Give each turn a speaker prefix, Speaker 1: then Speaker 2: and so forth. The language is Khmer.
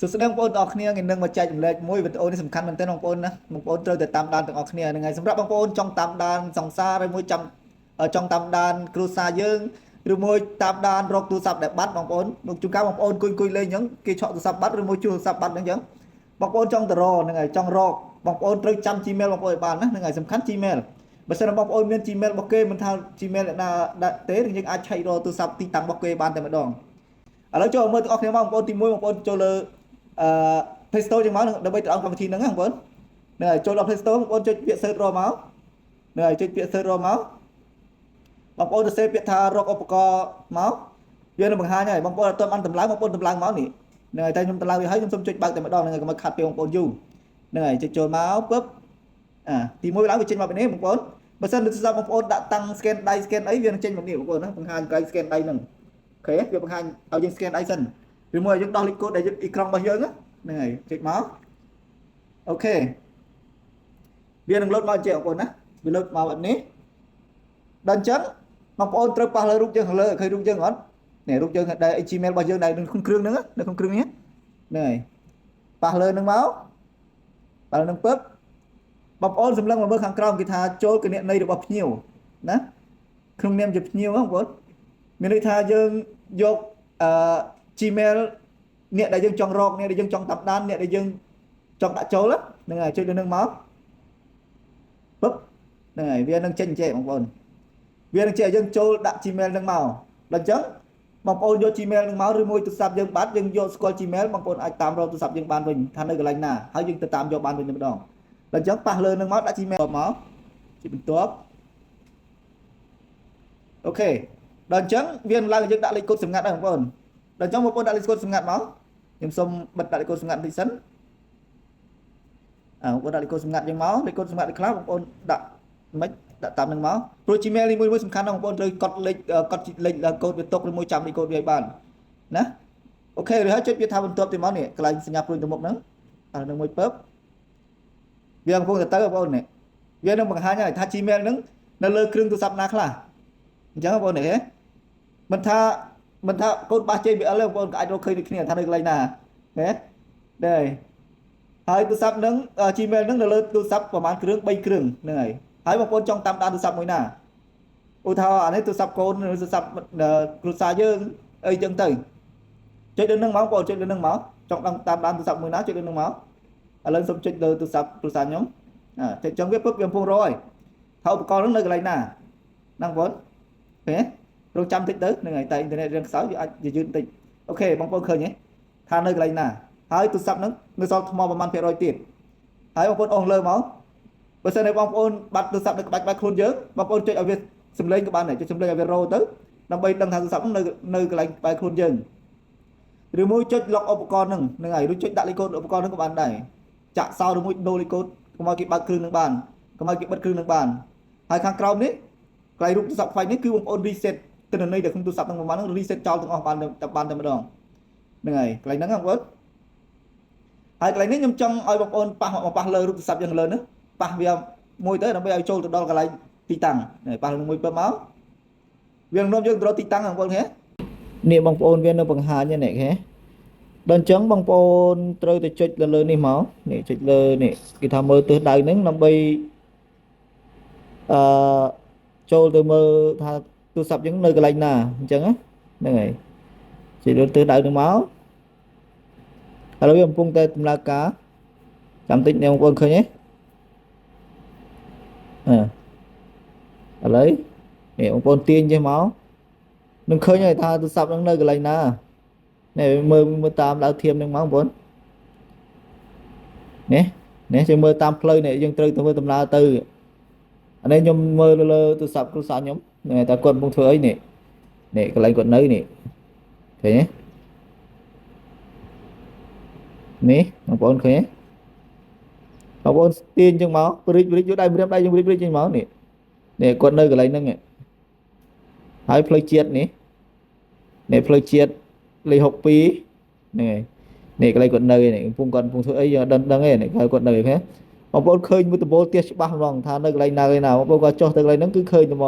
Speaker 1: សួស្តីបងប្អូនទាំងអស់គ្នាថ្ងៃនេះមកចែករំលែកមួយវីដេអូនេះសំខាន់មែនទែនបងប្អូនណាបងប្អូនត្រូវតែតាមដានទាំងអស់គ្នាហ្នឹងហើយសម្រាប់បងប្អូនចង់តាមដានសង្សារឬមួយចាំចង់តាមដានគ្រួសារយើងឬមួយតាមដានរកទូរស័ព្ទដែលបាត់បងប្អូនលោកជួនកាលបងប្អូនអង្គុយអង្គុយលេងអញ្ចឹងគេឆក់ទូរស័ព្ទបាត់ឬមួយជួលទូរស័ព្ទបាត់អញ្ចឹងបងប្អូនចង់ទៅរកហ្នឹងហើយចង់រកបងប្អូនត្រូវចាំ Gmail បងប្អូនឲ្យបានណាហ្នឹងហើយសំខាន់ Gmail បើសិនបងប្អូនមាន Gmail របស់គេមិនថា Gmail អ្នកណាទេយើងអាចឆែករកទូរស័ព្ទទីតាំងរបស់គេបានតែម្ដងឥឡូវចូលមើលទាំងអស់គ្នាមកបងប្អូនទី1បងប្អូនចូលលើអឺ Play Store ចឹងមកដើម្បីទៅដល់កម្មវិធីហ្នឹងណាបងប្អូនហ្នឹងហើយចូលដល់ Play Store បងប្អូនចុចពាក្យ search រកមកហ្នឹងហើយចុចពាក្យ search រកមកបងប្អូនទៅសេពាក្យថារកឧបករណ៍មកវានឹងបង្ហាញហើយបងប្អូនអត់ទាន់បានតម្លើងបងប្អូនតម្លើងមកនេះហ្នឹងហើយតែខ្ញុំតម្លើងវាហើយខ្ញុំសូមចុចបើកតែម្ដងហ្នឹងហើយកុំឲ្យខាត់ពេលបងប្អូនយូរហ្នឹងហើយចុចចូលមកពឹបអាទី1ឡើងវាចេញមកពីនេះបងប្អូនបើសិនទូរស័ព្ទបងប្អូនដាក់តាំង scan ដៃ scan អីវានឹងចេញមកនេះបងប្អូនណាបង្ហាញកន្លែង scan ដៃហ្នឹង OK វាបង្ហាញឲ្យយើង scan ដៃសិនឬមួយឲ្យយើងដោះលេខកូដដែលយើងអេក្រង់របស់យើងហ្នឹងហើយចុចមក OK វានឹងលោតមកចេះបងប្អូនណាវាលោតមកបែបនេះដល់អញ្ចឹងបងប្អូនត្រូវប៉ះលើរូបយើងខាងលើឃើញរូបយើងអត់នេះរូបយើងដែល Gmail របស់យើងដែលនៅក្នុងគ្រឿងហ្នឹងនៅក្នុងគ្រឿងនេះហ្នឹងហើយប៉ះលើហ្នឹងមកប៉ះលើហ្នឹងពឹបបងប្អូនសម្លឹងមកមើលខាងក្រោមគេថាចូលគណនីរបស់ភ្ញៀវណាក្នុងនាមជាភ្ញៀវបងប្អូនមានន័យថាយើងយកអឺ Gmail អ្នកដែលយើងចង់រកអ្នកដែលយើងចង់តាមដានអ្នកដែលយើងចង់ដាក់ចូលហ្នឹងហើយចុចលើនឹងមកពឹបហ្នឹងហើយវានឹងចេញចេះបងប្អូនវានឹងចេះឲ្យយើងចូលដាក់ Gmail នឹងមកដល់អញ្ចឹងបងប្អូនយក Gmail នឹងមកឬមួយទូរស័ព្ទយើងបាត់យើងយកស្គាល់ Gmail បងប្អូនអាចតាមរកទូរស័ព្ទយើងបានវិញថានៅកន្លែងណាហើយយើងទៅតាមយកបានវិញតែម្ដងដល់អញ្ចឹងប៉ះលើនឹងមកដាក់ Gmail មកជាបន្ទាប់ OK ដល់អញ្ចឹងវានឹងឡើងឲ្យយើងដាក់លេខកូដសម្ងាត់ដែរបងប្អូនដល់អញ្ចឹងបងប្អូនដាក់លេខកូដសម្ងាត់មកខ្ញុំសូមបិទដាក់លេខកូដសម្ងាត់បន្តិចសិនអើបងប្អូនដាក់លេខកូដសម្ងាត់យើងមកលេខកូដសម្ងាត់នេះខ្លះបងប្អូនដាក់មិនដាក់តាមនឹងមកព្រោះ Gmail នេះមួយមួយសំខាន់ណាស់បងប្អូនត្រូវកត់លេខកត់លេខកូដវាទុកឬមួយចាំលេខកូដវាឲ្យបានណា OK ឬហើយចុចវាថាបន្ទាប់ទីមកនេះកន្លែងសញ្ញាព្រួយទៅមុខហ្នឹងអានឹងមួយពើបវាកំពុងតែទៅបងប្អូននេះវានឹងបង្ហាញហើយថា Gmail ហ្នឹងនៅលើគ្រឿងទូរស័ព្ទណាខ្លះអញ្ចឹងបងប្អូននេះមិនថាកូនបាស JBL ទេបងប្អូនក៏អាចរកឃើញដូចគ្នាថានៅកន្លែងណាហ៎ដែរហើយទូរស័ព្ទហ្នឹង Gmail ហ្នឹងនៅលើទូរស័ព្ទប្រហែលគ្រឿង3គ្រឿងហ្នឹងហើយហើយបងប្អូនចង់តាមដានទូរស័ព្ទមួយណាឧទាហរណ៍អានេះទូរស័ព្ទកូនឬទូរស័ព្ទគ្រួសារយើងអីចឹងទៅចុចលើនឹងមកបងប្អូនចុចលើនឹងមកចង់ដឹងតាមដានទូរស័ព្ទមួយណាចុចលើនឹងមកឥឡូវសូមចុចលើទូរស័ព្ទគ្រួសារខ្ញុំអាចុចចឹងវាពឹបវាកំពុងរកហើយថាឧបករណ៍ហ្នឹងនៅកន្លែងណាហ្នឹងបងប្អូនឃើញទេរងចាំតិចទៅហ្នឹងហើយតែអ៊ីនធឺណិតរឿងខ្សោយវាអាចយឺតបន្តិច OK បងប្អូនឃើញទេថានៅកន្លែងណាហើយទូរស័ព្ទហ្នឹងនៅសល់ថ្មប្រហែលភាគរយទៀតហើយបងប្អូនអងលើមកបើសិនជាបងប្អូនបាត់ទូរស័ព្ទនៅក្បាច់ក្បាច់ខ្លួនយើងបងប្អូនចុចឲ្យវាសំឡេងក៏បានដែរចុចសំឡេងឲ្យវារោទៅដើម្បីដឹងថាទូរស័ព្ទហ្នឹងនៅកន្លែងក្បែរខ្លួនយើងឬមួយចុច lock ឧបករណ៍ហ្នឹងហ្នឹងហើយឬចុចដាក់លេខកូដឧបករណ៍ហ្នឹងក៏បានដែរចាក់សោឬមួយដូរលេខកូដកុំឲ្យគេបើកគ្រឿងហ្នឹងបានកុំឲ្យគេបិទគ្រឿងហ្នឹងបានហើយខាងក្រោមនេះកន្លែងរូបទូរស័ព្ទខ្វែងនេះគឺបងប្អូន reset ទិន្នន័យដែលក្នុងទូរស័ព្ទហ្នឹងប្រហែលហ្នឹង reset ចោលទាំងអស់បានបានតែម្ដងហ្នឹងហើយកន្លែងហ្នឹងបងប្អូនហើយកន្លែងនេះខ្ញុំចង់ឲ្យបងប្អូនប៉ះមកប៉ះលើរូបទូរស័ព្ទយើងលើហ្នឹងប៉ះវាមួយទៅដើម្បីឲ្យចូលទៅដល់កន្លែងទីតាំងប៉ះលើមួយពើមកវានឹងនាំយើងទៅរកទីតាំងបងប្អូនឃើញនេះបងប្អូនវានៅបង្ហាញនេះឃើញដល់អញ្ចឹងបងប្អូនត្រូវតែចុចលើលើនេះមកនេះចុចលើនេះគេថាមើលទិសដៅហ្នឹងដើម្បីអឺចូលទៅមើលថាទូរស័ព្ទយើងនៅកន្លែងណាអញ្ចឹងហ្នឹងហើយចុចលើទិសដៅហ្នឹងមកឥឡូវវាកំពុងតែដំណើរការចាំតិចអ្នកបងប្អូនឃើញទេអឺឥឡូវនេះបងប្អូនទាញចេះមកនឹងឃើញហើយថាទូរស័ព្ទហ្នឹងនៅកន្លែងណានេះមើលមើលតាមដៅធៀមហ្នឹងមកបងប្អូននេះនេះយើងមើលតាមផ្លូវនេះយើងត្រូវធ្វើដំណើរទៅអានេះខ្ញុំមើលលើទូរស័ព្ទគ្រួសារខ្ញុំនេះតើគាត់កំពុងធ្វើអីនេះនេះកន្លែងគាត់នៅនេះឃើញទេនេះបងប្អូនឃើញទេបងប្អូនទាញចឹងមកព្រិចព្រិចយកដៃម្រាមដៃយើងព្រិចព្រិចចឹងមកនេះនេះគាត់នៅកន្លែងហ្នឹងហើយផ្លូវជាតិនេះនេះផ្លូវជាតិលេខ62ហ្នឹងហើយនេះកន្លែងគាត់នៅនេះកំពុងគាត់កំពុងធ្វើអីយើងដឹងដឹងទេនេះគាត់នៅឃើញបងប្អូនឃើញមួយដំបូលផ្ទះច្បាស់ហ្មងថានៅកន្លែងណាកន្លែងណាបងប្អូនគាត់ចុះទៅកន្លែងហ្នឹងគឺឃើញហ្មង។